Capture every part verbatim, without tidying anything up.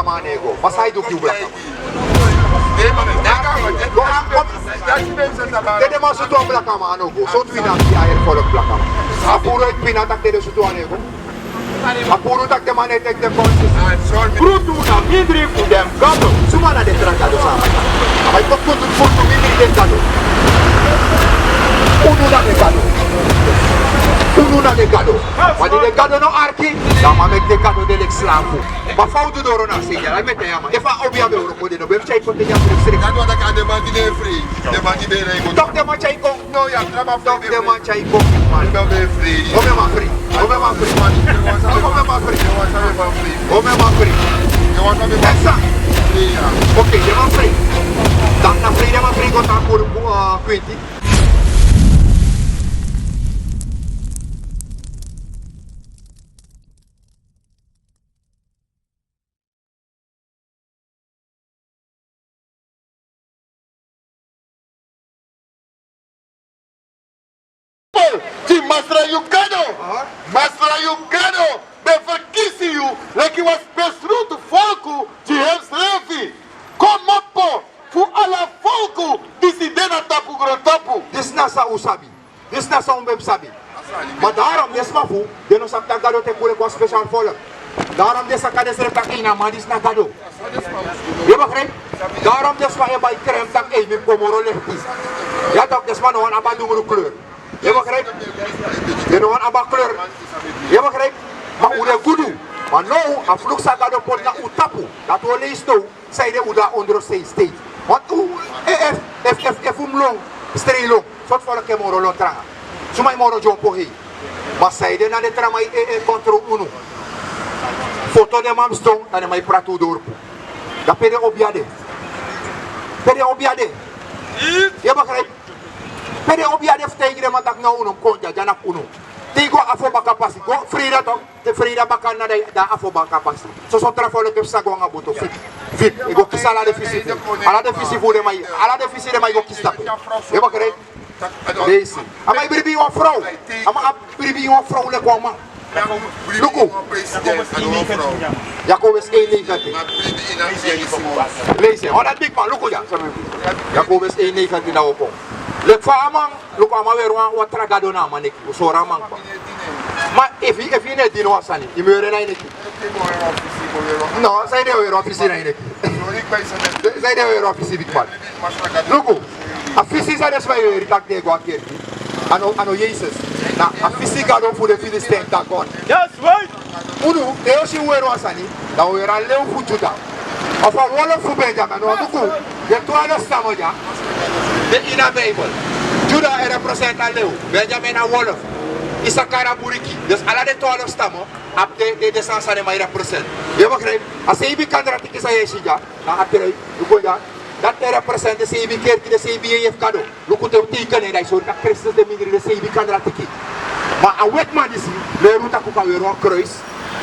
Man e go. Ma san a e du gi un blakaman? Go ankomi. Te den man sutu wan blakaman, a no go. Sortu ini a pi a heri folok blakaman. A puru e pina taki te den sutu wan e go. A puru taki den man e teki den konsis. Frutu na mindri fu den gado. Suma na den tra gado san a man? A man e poti frutu mindri den gado. Unu na den gado. Unu na den gado. Ma di den gado no arki, dan a man meki den gado de leki slafu. Ma fa un du doro na a sei dya, a meki a man. Efu a obiya ben wroko de, no ben mus tyai kon te dya srefsrefi. Dati wani taki a den man di ben e frei, den man di ben e go. Tok den man tyai kon. No, ya traba fu den man. Tok den man tyai kon, man. Den man ben e frei. Omeni man frei. Omeni man frei. Omeni man frei. Omeni man frei. Omeni man frei. Esa. Frei, ya. Oké, den man frei. Dan na frei den man frei go tan kon, uh, kwinti. Di Masra yu gado, Masra yu gado ben ferkisi yu leki wan spesrutu folku di hemsrefi. Komopo fu ala folku disi de na tapu grontapu. Disi na san un sabi. Disi na san un ben sabi. Ma daarom den sma fu un, den no sabi taki Gado teki un leki wan spesial folku. Daarom den saka densrefi taki na a man disi na Gado. Yu e begrijp? Daarom den sma e bai krem taki ei, mi mus kon moro leti. Ya tok, den sma no wani abi a dungru kleur. Yu e begrijp? Den no wani abi a kleur. Yu e begrijp? Ma un de gudu. Ma now a fluku san Gado poti na un tapu, dati un o leisi now. Sanede un de na ondro sei steeds? Want un, e, efu, efu, efu, efu un mus lon, strei lon, sortu folku e moro lon tranga? Suma e moro dyompo hei? Ma sanede na den tra man e, e, e kontrol unu? Foto den man mus sidon, dan den man e prati un dorpu. Dan pe den obiya de? Pe den obiya de? Yu e begrijp? Pe den obiya de fu taigi den man taki now un no mus kon dya, dya na fu unu? Te yu go Afobaka pasi, go Freida tok. Te Freida baka na dan, dan Afobaka pasi. Soso tra folku e psa go nanga boto, fik, fik. E go kisi ala den fisi fu, ala den fisi fu den man, ala den fisi den man e go kisi tapu. Yu e begrijp? Leisi. A man e bribi wan frow. A man e bribi wan frow leki wan man. Luku. Jacobus één negentien. Leisi, on dati bigi man, luku dya. Jacobus één negentien, dan un kon. Leki fa a man, luku, a man weri wan, wan tra gado na a man neki. Un sori a man kaba. Ma efu, efu yu no e dini wan sani, yu mus weri en na yu neki. No, sanede yu e weri wan fisi na yu neki? Sanede yu e weri wan fisi, bigi man? Luku, a fisi san den sma e weri taki den e go a kerki, a no, a no Yesus. Na a fisi gado fu den Filisten, Dagon. Yes, right. Unu, te yu o si un weri wan sani, dan un weri a lew fu Juda. Of a wolf fu Benjamin, no, luku, den twaalf stammen dya, den ini a Bijbel. Juda e represent a lew, Benjamin a wolf, Isakar a buriki. Dus ala den twaalf stammen abi den, den, den sani san den man e represent. Yu e begrijp? A seibi kandratiki san yu e si dya, na a trui, luku dya. Dati e represent den seibi kerki, den seibi jeje fu Gado. Luku, te un teiken en, dan yu sori taki Kristus de mindri den seibi kandratiki. Ma a wetiman disi leri un taki un kan weri wan kruis,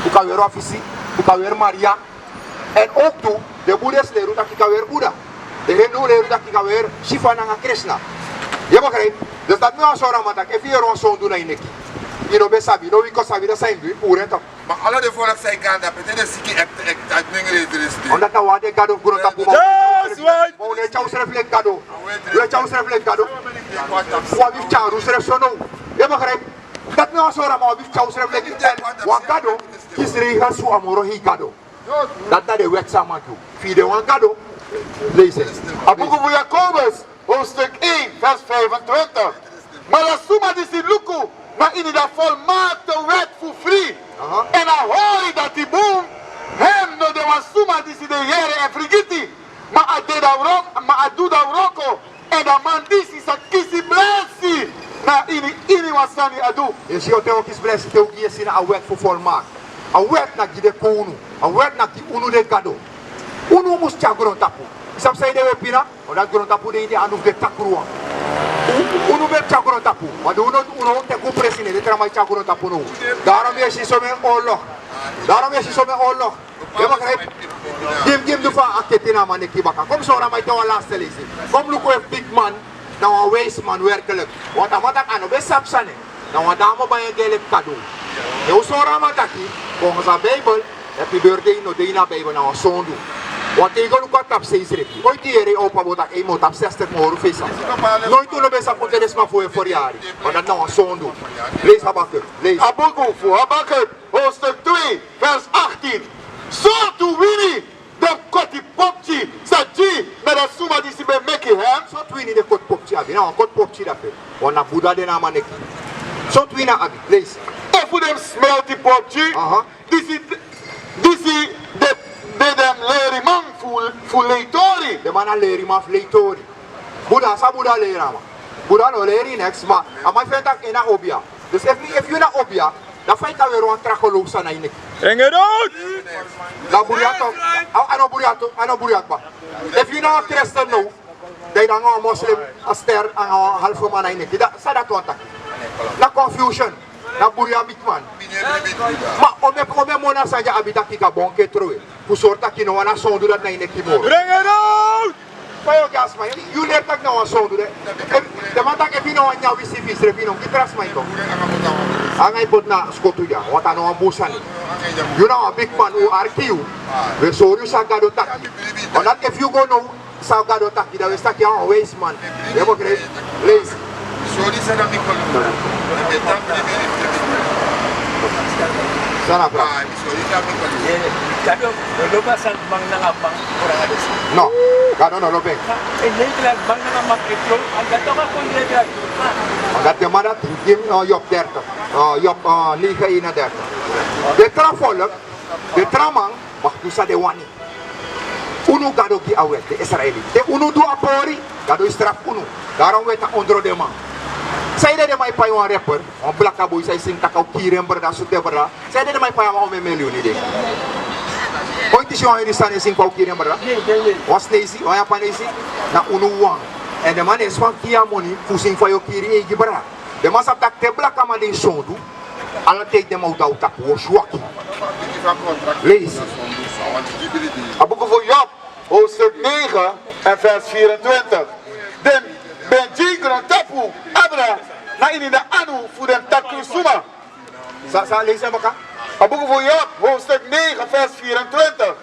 un kan weri wan fisi, un kan weri Maria. En ook tu, den Boeddhist leri un taki yu kan weri Buddha. Den Hindoe leri un taki yu kan weri Shiva nanga Krishna. Yu e begrijp? Dus dati mi wani sori a man taki efu yu weri wan sondu na yu neki, yu no ben sabi, now yu kon sabi, dan san yu mus du, yu mus puru en tok. Ma ala den folku san e go na dape, te den siki, e, e, e, a nengre e dresi den. Omdat na un a den gado fu grontapu, ma un no e tyari unsrefi leki gado. Un e tyari unsrefi leki gado. Un abi fu tyari unsrefi so now. Yu e begrijp? Dati mi wani sori a man, un abi fu tyari unsrefi leki, en wan gado kisi regels fu a moro hei gado. Dati na den wet san a man gi un. Fu yu de wan gado, leisi. A buku fu Jacobus, hoofdstuk één, vers vijfentwintig. Ma a suma disi luku na ini a folmaakte wet fu fri, aha, èn a hori dati bun, hem no de wan suma disi den yere èn frigiti, ma a de a wroko, ma a du a wroko, èn a man disi sa kisi blesi na ini, ini wan sani a du. Yu e si, te un o kisi blesi, te un gi yesi na a wet fu folmaakte. A wet na gi den kownu, a wet na gi unu den gado. Unu mus tyari grontapu. Yu sabi sanede un e pina? Omdat grontapu de ini den anu fu den takruwan. Un, unu ben tyari grontapu. Ma di unu, unu teki un presi, ne den tra man e tyari grontapu now. Daarom yu e si somen oorlog. Daarom yu e si somen oorlog. Yu e begrijp? Gi mi, gi mi, du fa a keti na a man neki baka. Kon mi sori a man ete wan laste leisi. Kon mi luku efu bigi man na wan wijsman werkelijk. Want a man taki a no ben sabi sani. Na wan dame bai en gi en leki kado. Te un sori a man taki, volgens a Bijbel, Efu yu birthday no de ini a Bijbel, na wan sondu. Wan teigen luku a tapu sei srefi. Noiti yu yere yu opa bo taki ei, mi o tapu zestig, mi o hori fesa. Noiti unu ben sabi kon te den sma fu wi e feryari. Ma dati na wan sondu. Leisi Habakuk. Leisi. A buku fu Habakuk, hoofdstuk twee, vers achttien. Sortu wini den koti popki sa gi na den suma disi ben meki hem? Sortu wini den koti popki abi? Na wan koti popki dape. Wan na Buda de na a man neki. Sortu wini a abi? Leisi. Efu den smelti popki, aha, disi, disi de, de den leriman fu, fu leitori. Den man na leriman fu leitori. Buda, san Buda leri a man? Buda no leri neks, ma a man feni taki en na obia. Dus efu mi, efu yu na obia, dan fa yu kan weri wan tra geloof sani na yu neki? Bring it out! Na Buda tu, a, a no Buda tu, a no Buda kba. Efu yu na wan kresten now, dan yu de anga wan moslim, a ster, anga wan halfu man na yu neki. Dan san dati wani taki? Na confusion. Na Buda bigi man. Ma omeni, omeni moni a sani di a abi taki Gabon kon trowe. Fu sori taki no wan na sondu dati na yu neki moro. Bring it out! Fa yu o gi a sma, yu leri taki na wan sondu de. Efu den man taki efu yu no wani nyan wisi fu yusrefi, yu no gi tra sma yu tongu. Anga yu poti na skotu dya, want a no wan bun sani. Yu na wan bigi man, un arki yu. Wi e sori yu san Gado taki. Want dati efu yu go now, san Gado taki, dan wi e si taki a wan wijs man. Yu e begrijp? Leisi. San na a vraag? Gado no lobi en. No, Gado no lobi en. Ma dati den man dati, gi mi, eh, Job dertig. Eh, Job, eh, negen eenendertig. Den tra volk, den tra man, mag du san den wani. Unu Gado gi a wet, den Israeli. Te unu du a pori, Gado e strafu unu. Daarom wi e tan ondro den man. Sanede den man e pai wan rapper, wan blaka boi san e singi taki a o kiri en brada, sutu en brada? Sanede den man e pai a man, omeni milyun ede? Yu e si wan Hindustani e singi fa a o kiri en brada? Wan Sinesi, wan Yapanesi? Na unu wawan. Èn den man no e span kiri a moni fu singi fa yu o kiri yu eigi brada. Den man sabi taki te blakaman de ini sondu, ala ten den man o du a wi tapu, wi o swaki. Leisi. A buku fu Job, hoofdstuk negen en vers vierentwintig. Den ben gi grontapu abra na ini den anu fu den takru suma. Sa, sa, leisi en baka. A buku fu Job, hoofdstuk negen, vers vierentwintig.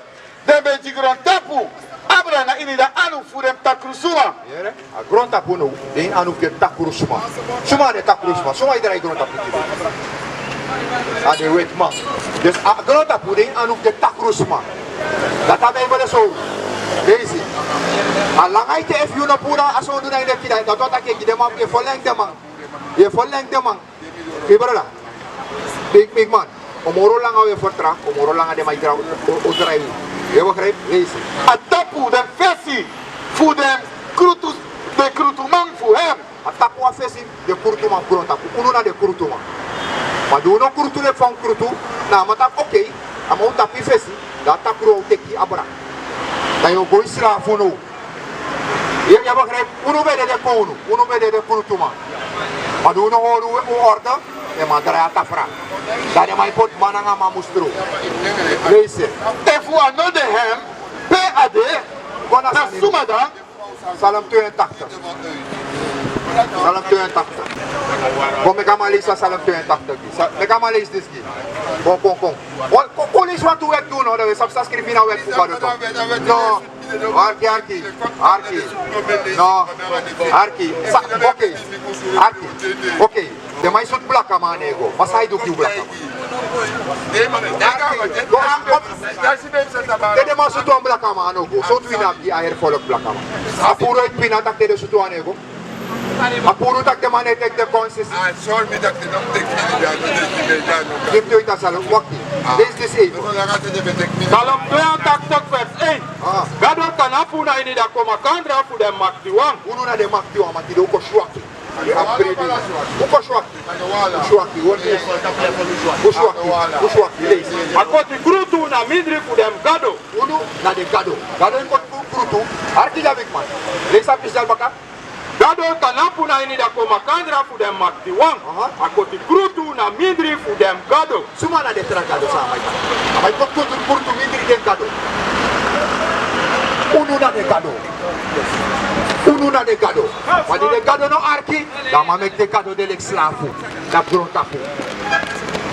Den ben gi grontapu abra na ini den anu fu den takru suma. Yere, a grontapu now de ini anu fu den takru suma. Suma na den takru suma? Suma e drai grontapu tide? A den wetiman. Dus a grontapu de ini anu fu den takru suma. Dati a Bijbel e sori. Leisi. A langa ete, efu yu no puru a sondu na yu neki, dati wani taki yu e gi den man, yu e ferlengi den man. Yu e ferlengi den man. Mi brada, bigi, bigi man, o moro langa wi e fertrai, o moro langa den man e drai, o, o drai wi. Yu e begrijp? Leisi. A tapu den fesi fu den krutu, den krutuman fu hem. A tapu a fesi den krutuman fu grontapu. Unu na den krutuman. Ma di un no krutu leki fa un krutu, na a man taki, okay, a man o tapu yu fesi, dan a takru o teki yu abra. Dan yu o go ini srafu now. Yu e, yu e begrijp? Unu ben de den kownu, unu ben de den krutuman. Ma di un no hori un orde, den man drai a tafra. Dan den man e poti man nanga man mus tron. Leisi. Efu a no de hem, pe a de? Kon na suma dan? Psalm tweeëntachtig. Psalm tweeëntachtig. Kon, meki a man leisi a Psalm tweeëntachtig. Sa, meki a man leisi disi gi. Kon, kon, kon. Kon, kon, kon leisi wantu wet gi unu, dan wi e sabi san skrifi na wet fu Gado tu. No. Arki, arki, arki. No, arki. Sa, okay. Arki. Okay. Den man e sutu blakaman, a no e go. Ma san a e du gi un blakaman? Go, go. Te den man sutu wan blakaman, a no e go. Sortu wini a abi gi a heri folku blakaman? A puru ete pina taki te den sutu wan, a no e go. A puru taki den man no e teki den konsis. Gi mi tu ete a Psalm, wakti. Leisi disi. Psalm tweeëntachtig vers één. Ah. Gado knapu na ini den komakandra fu den maktiwan. Unu na den maktiwan, ma tide un kon swaki. A brede. Un kon swaki. Un swaki, un swaki. Un swaki, un swaki. Leisi. A koti krutu na mindri fu den gado. Unu na den gado. Gado e koti krutu. Arki, bigi man. Leisi a pisi dati baka. Gado knapu na ini den komakandra fu den maktiwan. Aha. A koti krutu na mindri fu den gado. Suma na den tra gado san a man e koti? A man e koti krutu mindri den gado. Unu na den gado. Unu na den gado. Ma di den gado no arki, dan a man meki den gado de leki slafu na grontapu.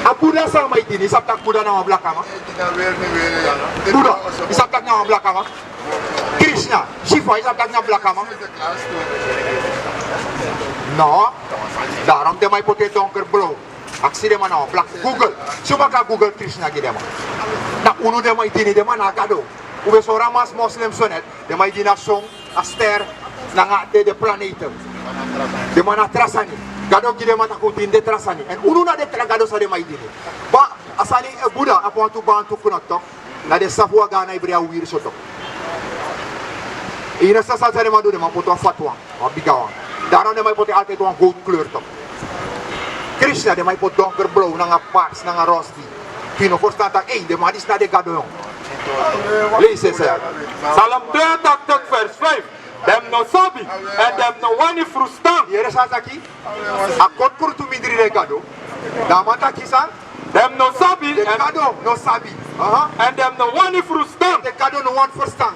A Buddha san a man e dini, yu sabi taki Buddha na wan blakaman? Buddha, yu sabi taki na wan blakaman? Krishna, Shiva, yu sabi taki na blakaman? No. Daarom den man e poti en donker blauw. Aksi den man na wan blaka. Google. Suma kan Google Krishna gi den man. Na unu den man e dini, den man na gado. Un ben sori a man moslim so net. Den man e dini a son, a ster, nanga den, den planeten. Den man na tra sani. Gado gi den man taki un dini den tra sani. Èn unu na den tra gado san den man e dini. Ma a sani, eh, Buddha abi wantu bantu knot tok. Na den safu wan Gana e brei a wiri so tok. Yu no sabi san den man du, den man poti wan fatu wan, wan bigi wan. Daarom den man e poti altijd wan goud kleur tok. Krishna, den man e poti donker blauw nanga pars nanga rosti. Yu no ferstan taki, ei, den man disi na den gado, yon. Leisi, eh. Psalm twee en tachtig vers vijf. Dem no sabi, èn dem no wani frustan. Yere san a taki. A koti krutu mindri den gado. Dan a man taki san? Dem no sabi, den èn gado no sabi. Aha. Èn dem no wani frustan. Den gado no wani ferstan.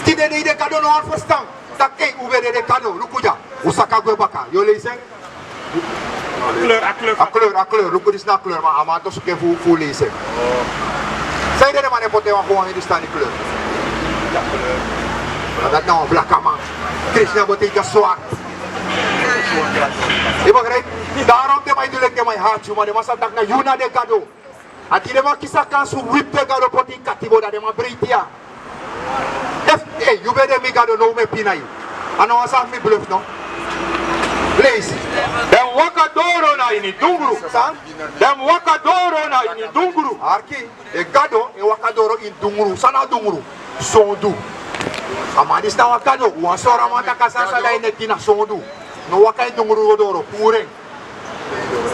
Tide dei den gado no wani ferstan. Taki, ei, un ben de den gado, luku dya. Un saka gwe baka. Yu o leisi en? A kleur, a kleur. A kleur, a kleur. Luku, disi na a kleur, ma a man tosu ke fu, fu leisi en. Sanede den man e poti wan, wan Hindustani kleur? Ma dati na wan blakaman. Krishna betekent zwart. Yu begrijp? Daarom den man e du leki den man e hati yu, ma den man sabi taki na yu na den gado. A di den man kisi a kansi fu wipi den gado poti ini katibo, dan den man breiti ya. Efu, eh, yu ben de mi gado, now mi e pina yu. A no wan sani fu mi bluff, no? Leisi. Den waka doro na ini dungru. San? Den waka doro na ini dungru. Arki, den gado e waka doro ini dungru. San na dungru? Sondu. A man disi na wan gado. Wan sori a man taki a sani san de a ini en nen na sondu. No waka ini dungru go doro, puru en.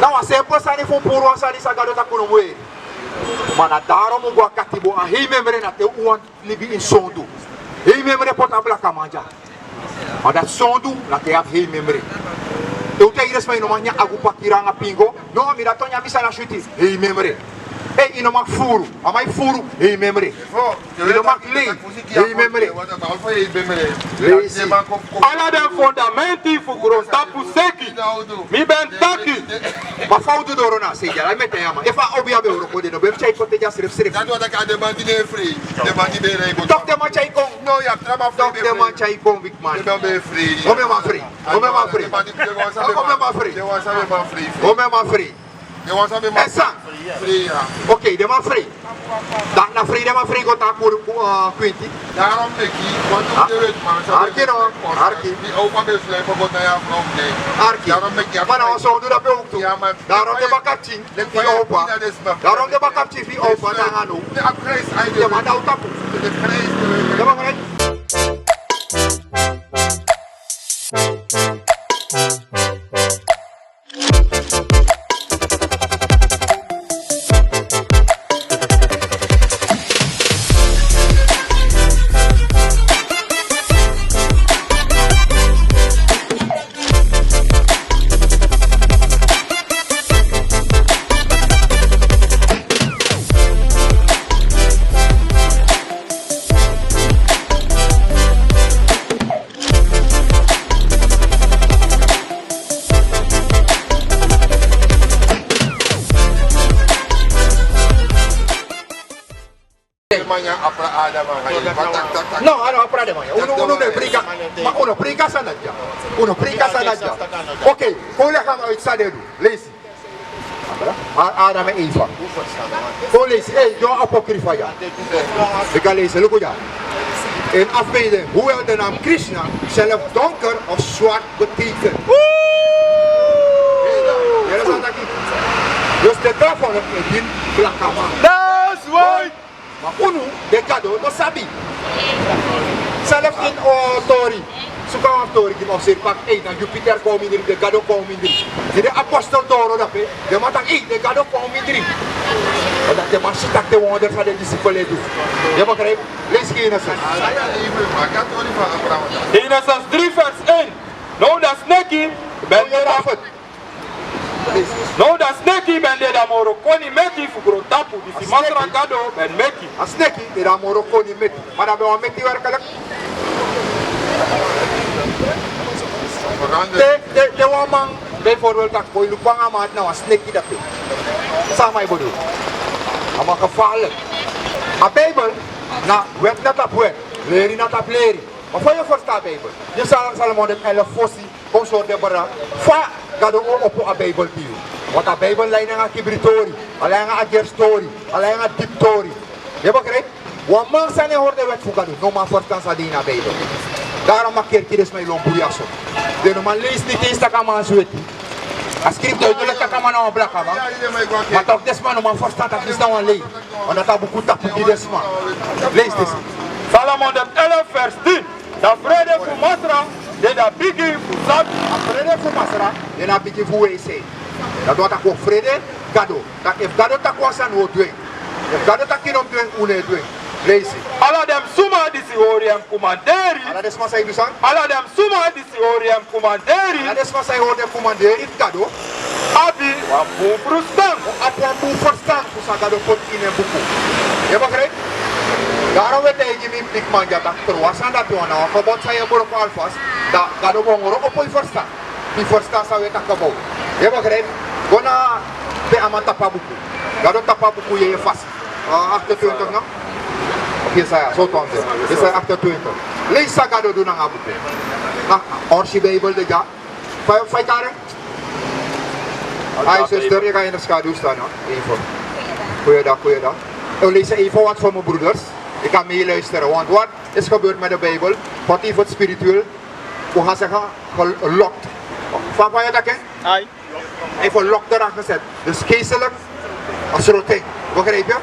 Na wan simpel sani fu puru wan sani san gado taki un no mu weri. Ma na daarom un go a katibo, a hei memre na te un wani libi ini sondu. Hei memre poti a blakaman dya. Ma dati sondu na te yu abi hei memre. Te un taigi den sma yu no man nyan agu pakiri nanga pingo. No, mi dati o nyan mi sani na switi. Hei memre. Ei, yu no man furu. A man e furu. Hei memre. Yu no man lei. Hei memre. Leisi. Ala den fundamenti fu grontapu seki. Mi ben taki. Ma fa un du doro na a sei dya, a mete ya man. Efu a obiya ben wroko de, no ben tyai kon te dya srefsrefi. Dati wani taki a den man di no e frei. Den man di ben e go. Toku den man tyai kon. No, yu abi tra man frei. Toku den man tyai kon, bigi man. Den man ben e frei. Omeni man frei. Omeni man frei. Den man di, den man sabi. Omeni man frei. Den man sabi man frei. Omeni man frei. Den wan san ben man... Esa. Frei, ya. Oké, den man frei. Dan na frei den man frei go tan kuru, eh, kwinti. Daarom meki, want... Ah. Arki no, arki. Di opa ben slijpen go tan ya from de. Arki. Daarom meki. Ma na wan sondu dape owktu. Ya, ma... Daarom den bakapikin fi opa. Daarom den bakapikin fi opa nanga no. Den abi Christ, ai, den man de na tapu. Den abi Christ. Den abi Christ. No, a no, a no, a no, a no, unu, unu no e brinka. Ma unu no brinka sani dya. Unu no brinka sani dya. Oké, kon leki a man san den du. Leisi. A, Adam en Eva. Kon leisi, ei, den apokrifa ya. Bika leisi, luku dya. En afbeelden, hoewel de naam Krishna zelf donker of zwart betekent. Yere san a taki. Dus den gado fu unu e dini blakaman. That's right. Ma unu, den gado, no sabi. Selfs ini, o, tori. Suku wan tori gi mi, observe taki, ei, na Jupiter kon mindri, den gado kon mindri. Di den apostel doro dape, den man taki, ei, den gado kon mindri. Ma dati den man si taki den wonder san den disipel e du. Yu e begrijp? Leisi Genesis. Genesis drie vers één. Now a sneki ben de na... Now a sneki ben de a moro koni meti fu grontapu, disi Masra Gado ben meki. A sneki ben de a moro koni meti. Ma dan ben wan meti werkelijk. Te, te, te wan man, Bijvoorbeeld, taki boi luku anga a man dati na wan sneki dati. San a man e bedoel? A man gevaarlijk. A Bijbel na wet na tapu wet, leri na tapu leri. Ma fa yu e ferstan a Bijbel? Yu Sal-, Salomo honderd elf fosi kon sori den brada fa Gado o opo a Bijbel gi yu. Want a Bijbel lai nanga kibritori, a lai nanga a gersitori, a lai nanga diptori. Yu e begrijp? Wan man san no e hori den wet fu Gado no man ferstan san de ini a Bijbel. Daarom a kerki den sma e lon bun dyaso. Den no man leisi niti, den e taki a man sweti. A skrifi duidelijk taki a man na wan blakaman. Ma toch den sma no man ferstan taki disi na wan lei. Want dati a buku tapu gi den sma. Leisi disi. Psalm honderd elf vers tien. Dan frede fu Masra de na bigin fu sabi. A frede fu Masra de na bigin fu wijsheid. Dati wani taki wi o frede Gado. Taki efu Gado taki wan sani wi o du en. Efu Gado taki yu no mus du en, wi no e du en. Leisi. Ala den suma disi hori en komanderi. Ala den suma san e du san? Ala den suma disi hori en komanderi. Ala den sma san e hori den komanderi fu Gado abi wan bun ferstan. O abi wan bun ferstan fu san Gado poti ini en buku. Yu e begrijp? Daarom wi e taigi mi bigi man dya taki trawan sani dati wan na wan kobot san yu e broko alvast, dan Gado bo hongro opo yu ferstan. Yu ferstan san wi e taki about. Yu e begrijp? Go na pe a man tapu a buku. Gado tapu a buku, Yeye fasi. Ah, achtentwintig, no? Of Jesaja, so tante. Jesaja achtentwintig. Leisi san Gado du nanga a buku. Ah, orsi Bijbel de dya. Fa, fa yu kari en? Ai, zuster, yu kan in de schaduw staan, no? Even. Goeiedag, goeiedag. Yu leisi even wat voor mijn broeders. Yu kan meeluisteren, want wat is gebeurd met de Bijbel? Wat heeft het spiritueel, hoe gaan zeggen, gelokt? Fa, fa yu taki en? Ai. Hij heeft een lok eraan gezet. Dus geestelijk als routine. Begrijp je?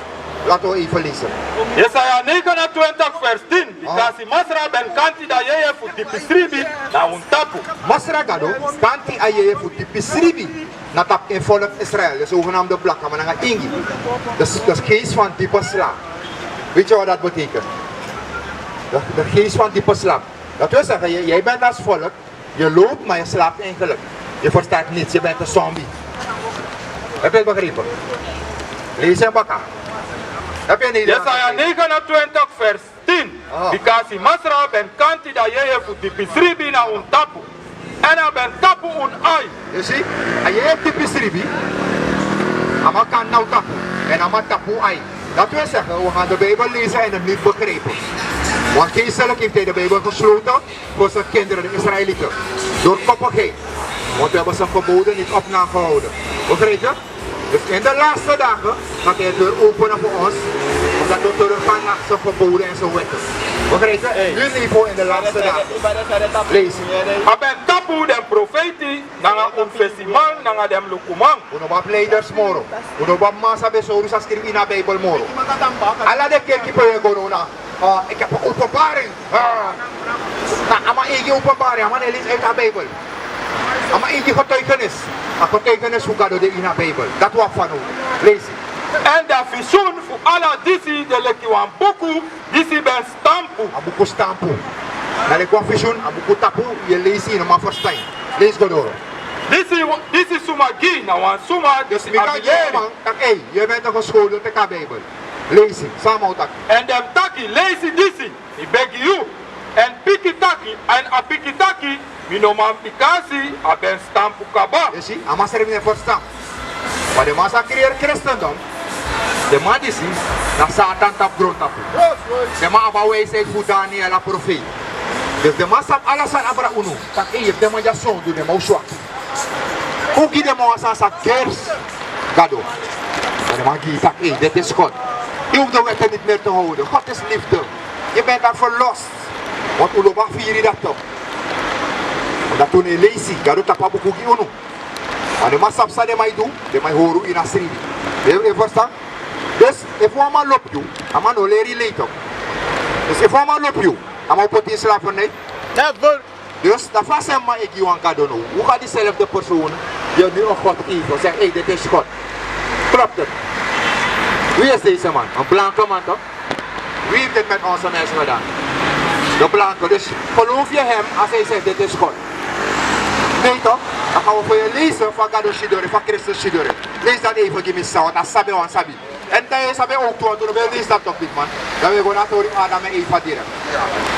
Laten we even lezen. Yesaya negenentwintig vers tien. Bikasi Masra ben kanti a Yeye fu dipi sribi na un tapu. Masra Gado kanti a Yeye fu dipi sribi na tapu en volk Israël. De zogenaamde blakaman nanga ingi. De, de geest van diepe slaap. Weet je wat dat betekent? De, de geest van diepe slaap. Dat wil zeggen, jij, jij bent als volk. Je loopt, maar je slaapt eigenlijk. Je verstaat niets, je bent een zombie. Heb je het begrepen? Lees hem baka. Heb je Nederlands Yesaya gegeven? Negenentwintig vers tien. Ah. Bikasi Masra ben kanti a Yeye fu dipi sribi na un tapu. Èn a ben tapu un ai. Je ziet, a Yeye fu dipi sribi. A man kanti na un tapu. Èn a man tapu un ai. Dat wil zeggen, we gaan de Bijbel lezen en het niet begrijpen. Want geestelijk heeft hij de Bijbel gesloten. Voor zijn kinderen, de Israëlieten. Door koppigheid. Want we hebben zijn geboden niet op nagehouden. Begrijp je? Dus in de laatste dagen gaat hij de deur openen voor ons. Omdat we teruggaan naar zijn geboden en zijn wetten. Begrijp je? Nu leven we in de laatste dagen. Lees. A ben tapu den profeiti nanga un fesiman nanga den lukuman. Un no abi leiders moro. Un no abi man san ben sori un san skrifi ini a Bijbel moro. Ala den kerki pe un e go now na. Ah, ik heb een openbaring. Ah. Na a man eigi openbaring, a man e leisi uit a Bijbel. A man eigi getuigenis. A getuigenis fu Gado de ini a Bijbel. Dati wi abi fanowdu. Leisi. Èn a visioen fu ala disi de leki wan buku disi ben stampu. A buku stampu. Na leki wan visioen, a buku tapu, yu e leisi, yu no man ferstan. Leisi go doro. Disi, disi suma gi na wan suma disi abi leri. Dus mi kan gi a man taki, ei, yu ben toch geschoold, teki a Bijbel. Leisi, san a man o taki. Èn den taki, leisi disi, mi begi yu. Èn piki taki, èn a piki taki, mi no man, bikasi a ben stampu kaba. Yu si, a man srefi no e ferstan. Ma den man san kriyeri Christendom, den man disi, na Satan tapu grontapu. Den man abi a wijsheid fu Daniel a profeiti. Dus den man sabi ala sani abra unu. Taki, ei, efu den man dya sondu, den man o swaki. Kon gi den man wan sani san gersi Gado. Ma den man gi yu taki, ei, dit is God. Je hoeft de wetten niet meer te houden. God is liefde. Je bent al verlost. Want un lobi a firi dati toch. Omdat un no e leisi, Gado tapu a buku gi unu. Ma den man sabi san den man e du, den man e hori un ini a sribi. Yu e ferstan? Dus, efu wan man lobi yu, a man no o leri yu lei toch. Dus efu wan man lobi yu, a man o poti yu in slavernij? Never. Dus dan fa a sma e gi wan Gado now? Un kan diezelfde persoon die nu een God geven, zegt, hey, dit is God. Klopt het? Wie is deze man? Een blanke man toch? Wie heeft dit met onze mensen gedaan? De blanke. Dus geloof je hem als hij zegt, dit is God? Nee toch? Dan gaan we voor je lezen van Gado sidori, van Christus sidori. Lees dat even, gi mi san, want a sabi wan sabi. En dan yu sabi ook tu, want unu ben leisi dati toch niet, man. Dan wi go na tori Adam en Eva direct.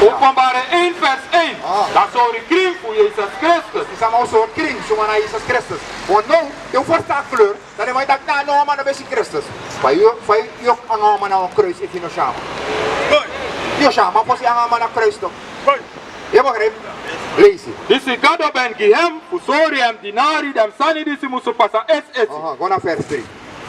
Openbaring één vers één. Ah. Dan sori kring fu Yesus Kristus. Yu sabi, unu sori kring, suma na Yesus Kristus. Want now, yu verstaan kleur, dan den man taki na no, man, no ben si Kristus. Fa yu, fa yu anga wan man na wan kruis efu yu no si a man? Yu o si a man fosi anga a man na kruis toch? Yu begrijp? Leisi. Disi Gado ben gi hem fu sori hem dinari den sani disi musu pasa esi esi. Aha, go na vers drie.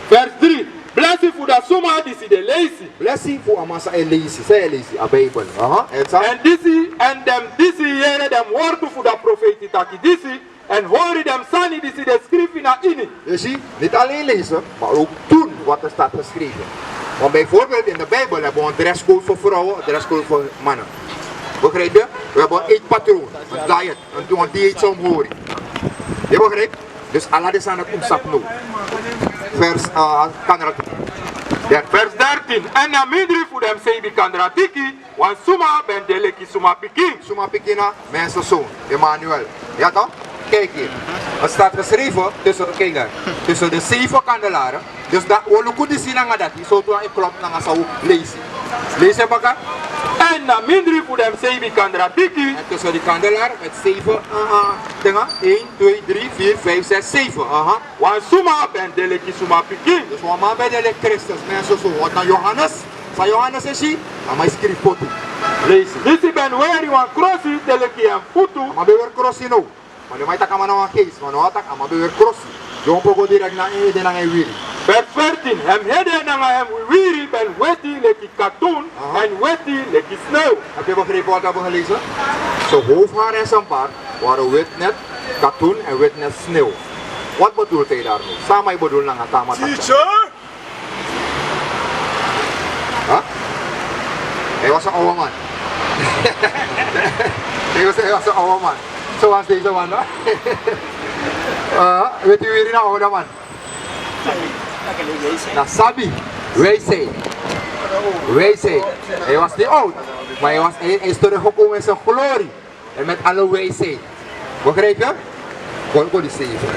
Vers drie. Blesi fu den suma disi de leisi. Blesi fu a man san e leisi, san e leisi a Bijbel. Aha, en san? En disi, en den disi yere den wortu fu den profeiti taki disi, en hori den sani disi de skrifi na ini. Yu si, niet alleen lezen, maar ook doen wat er staat geschreven. Want bijvoorbeeld in de Bijbel hebben we een dresscode voor vrouwen, een dresscode voor mannen. Begrijp je? We hebben een eetpatroon, een diet, een, een dieet zou hori. Je begrijpt? Dus ala den sani dati un sabi now. Vers, uh, Kandra tiki. Vers dertien. En na mindri fu den seibi Kandra tiki, wan suma ben de leki suma pikin. Suma pikin na mensenzoon, Emmanuel. Ja toch? Kijk hier. Het staat geschreven tussen, kijk daar, tussen de zeven kandelaren. Dus dan, wi o luku disi nanga dati, so tu e klop nanga san wi leisi. Leisi en baka. En na mindri fu den seibi Kandra tiki. En tussen die kandelaar met zeven, uh, uh, dingen. Eén, twee, drie, vier, vijf, zes, zeven. Aha. Wan suma ben de leki suma pikin. Dus wan man ben de leki Kristus, mensenzoon. Want na Johannes, san Johannes e si, a man e skrifi poti. Leisi. Disi ben weri wan krosi te leki en futu. A man ben weri krosi now. Ma den man e taki a man na wan geest, ma now a taki a man ben weri krosi. Yu o go direct na en ede nanga en wiwiri. Vers veertien. Hem ede nanga en wiwiri ben weti leki katun, aha, en weti leki snew. Heb je begrepen wat we hebben gelezen? Zijn hoofdhaar en zijn baard waren wit net katoen en wit net sneeuw. Wat bedoelt hij daar nu? San a man e bedul nanga te a man taki dati? Teacher! Huh? Hij was een oude man. Hij was, hij was een oude man. Zoals deze man, hè? Uh, weet u weer een oude man? Na sabi, wijsheid. Wijsheid. Hij was niet oud, maar hij was, hij, hij is teruggekomen in zijn glorie. En met alle wijsheid. Begrijp je? Kon, kon die zeven.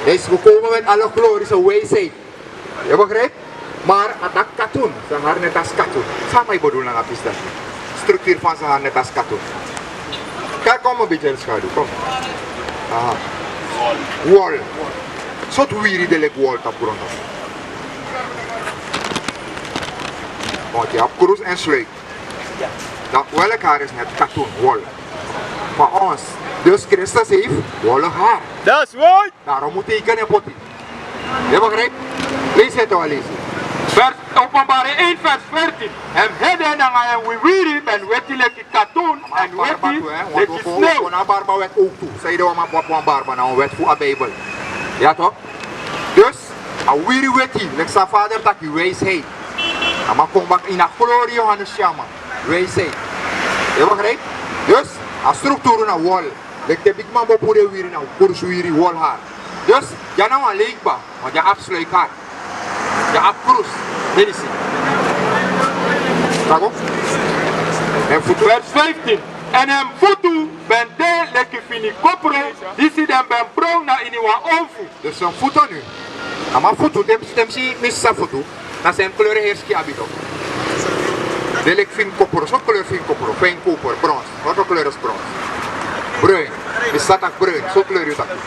Hij is gekomen met alle glorie, zijn wijsheid. Je begrijpt? Maar a taki katun, zijn haar net als katun. San a man e bedul nanga pisi dati? Structuur van zijn haar net als katun. Kijk, kom een beetje in de schaduw, kom. Aha. Wol. Sortu wiwiri de leki wol tapu grontapu. Want yu abi krus en sluit. Dan welk haar is net katoen, wol. Van ons. Dus Christus heeft wollen haar. That's right. Daarom moet teken en poti. Je begrijpt? Lees het al, lees het. Vers, Openbaring één vers veertien. Hem ede nanga en wiwiri ben weti leki katoen en weti leki sneeuw. Wan barba wet ook toe. Zij de wan barba na wan wet voor a Bijbel. Ja toch? Dus a wiwiri weti, leki san a Vader taki, wijsheid. A man kon baka ini a glorie, Johannes si a man. Wijsheid. Je begrijpt? Dus a structuur na wol. Leki te bigiman bo puru wiwiri na krus wiwiri, wol haar. Dus dya na wan leikba, ma dya abi sluik haar. Dya abi krus. Medisi. Tago. En futu. Vers vijftien. En hem futu ben de leki fini kopro, disi den ben bron na ini wan onfu. Dus zijn voeten nu. A man futu, te mi si, te mi si mi sisa futu. Na zijn kleur heri skin abi toch. De leki fini kopro, sortu kleur fini kopro, fijn koper, brons. Wat voor kleur is brons? Bruin. Mi sisa taki bruin, sortu kleur yu taki?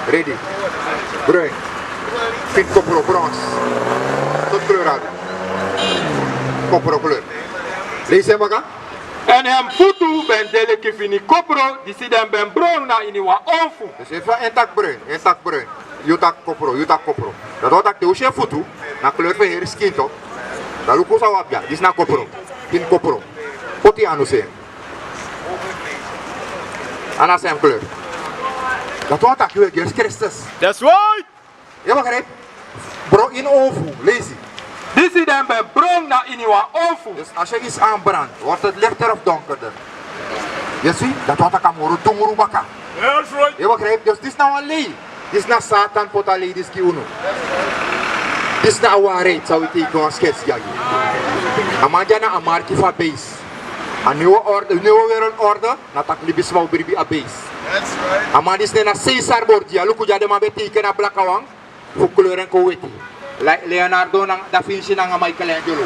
Ready. Bruin. Fini kopro, brons. Sortu kleur abi? Kopro kleur. Lees hem baka. En hem futu ben de leki fini kopro, disi den ben bron na ini wan onfu. Dus efu en taki bruin, en taki bruin. Yu taki kopro, yu taki kopro. Dati wani taki te un si en futu, na kleur fu en heri skin toch. Dan luku san un abi dya, disi na kopro. Fini kopro. Poti yu anu si en. A na a sem kleur. Dati wani taki wi e gersi Kristus. That's right. Yu e begrijp? Bron ini onfu, leisi. Disi den ben bron na ini wan onfu. Dus als je iets aanbrandt, wordt het lichter of donkerder? Yu si, dati wani taki a moro dungru baka. Yes, right. Yu e begrijp? Dus disi na wan lei. Disi na Satan poti a lei disi gi unu. Disi na a waarheid san wi teki wan sketsi gi. A man dya na a marki fu a beest. A nieuwe orde, nieuwe wereldorde, na taki libisma o bribi a beest. That's right. A man disi nen na Caesar Borgia, luku dya den man ben teken a blakawan fu kleur en kon weti. Leonardo nanga Da Vinci nanga Michelangelo.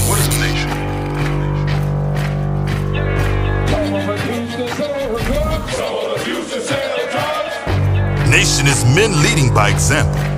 What is a nation? Nation is men leading by example.